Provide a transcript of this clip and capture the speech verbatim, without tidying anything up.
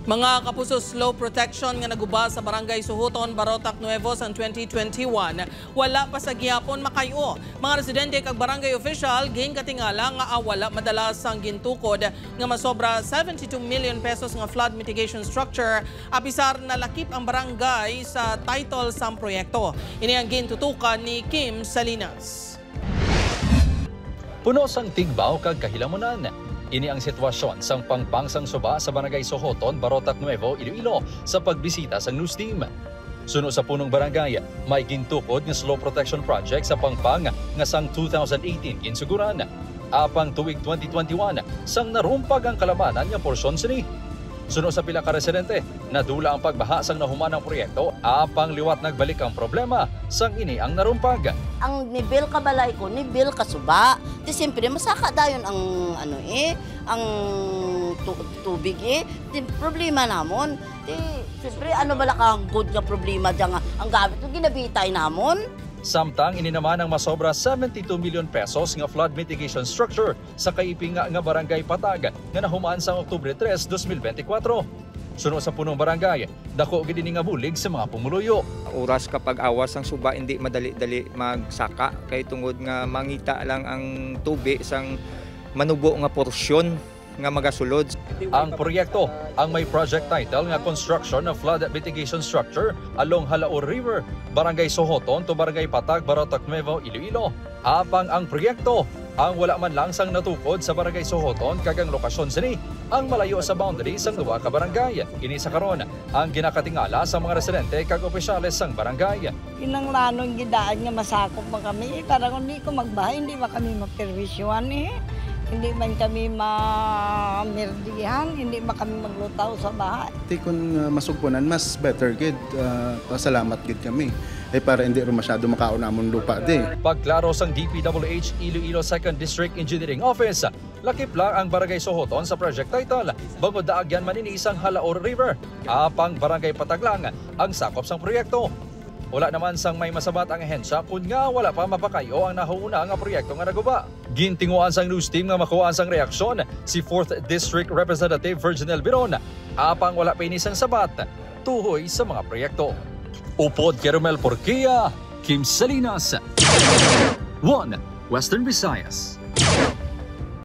Mga kapuso, slope protection nga naguba sa Barangay Suhuton, Barotac Nuevo sang twenty twenty-one, wala pa sa gihapon makay-o. Mga residente kag barangay official ginkatingala nga, ah, wala madala sang gintukod nga masobra seventy-two million pesos nga flood mitigation structure, apisar nalakip ang barangay sa title sang proyekto. Ini ang gintutukan ni Kim Salinas. Puno sang tigbaw kag kahilamunan, ini ang sitwasyon sang pangpang sang suba sa Barangay Sohoton, Barotac Nuevo, Iloilo, sa pagbisita sang news team. Suno sa punong barangay, may gintukod nga slope protection project sa pangpang nga sang two thousand eighteen ginsuguran. Apang tuig twenty twenty-one, sang narumpag ang kalamanan nga porsyon sini. Suno sa pila ka residente, nadula ang pagbaha sang nahuman ang proyekto, apang liwat nagbalik ang problema sang ini ang narumpag. Ang nibil ka balay ko, nibil ka suba. Ti siyempre, masaka dayon ang, ano eh, ang tu- tubig eh. Ti problema namon. Ti, siyempre, ano bala ka good nga problema dyan nga ang gamit ko, ginabitay namon. Samtang ini naman ang masobra seventy-two million pesos nga flood mitigation structure sa kaiping nga Barangay Patag nga nahuman sang Oktubre tres, dos mil benti kwatro. Suno sa punong barangay, dako gid ini nga bulig sa mga pumuluyo. Oras ka pag-awas sang suba, hindi madali-dali magsaka kay tungod nga mangita lang ang tubi sang manubo nga porsyon nga magasulod. Ang proyekto, ang may project title nga Construction of Flood Mitigation Structure along Halaor River, Barangay Sohoton to Barangay Patag, Barotac Nuevo, Iloilo. Apang ang proyekto, ang wala man lang sang natukod sa Barangay Sohoton kag ang lokasyon sini ang malayo sa boundary sang duha ka barangay. Ini sa karon ang ginakatingala sa mga residente kag opisyales sang barangay. Kinanglanon gid daan nga masakop man kami, eh, para kung di ko magbaha, hindi ba kami maperwisyohan, eh. Hindi man kami mamirdihan, hindi ba kami maglutaw sa baha. Ti kun, ah, masugpunan, mas better gid. Ah, pasalamat gid kami. Eh, para hindi ro masyado makaon amon lupa di. Pagklaro sang D P W H Iloilo Second District Engineering Office, lakip lang ang Barangay Sohoton sa project title, bangod daagyan man ini sang Halaor River. Apang Barangay Patag lang ang sakop sang proyekto. Wala naman sang may masabat ang ahensya kun nga wala pa mapakayo ang nahuuna nga proyekto nga naguba. Gintinguan sang news team nga makuhaan sang reaksyon si Fourth District Representative Virginel Biron, apang wala pa ini sang sabat tuhoy sa mga proyekto. Upod kay Romel Porquia, Kim Salinas, One Western Visayas.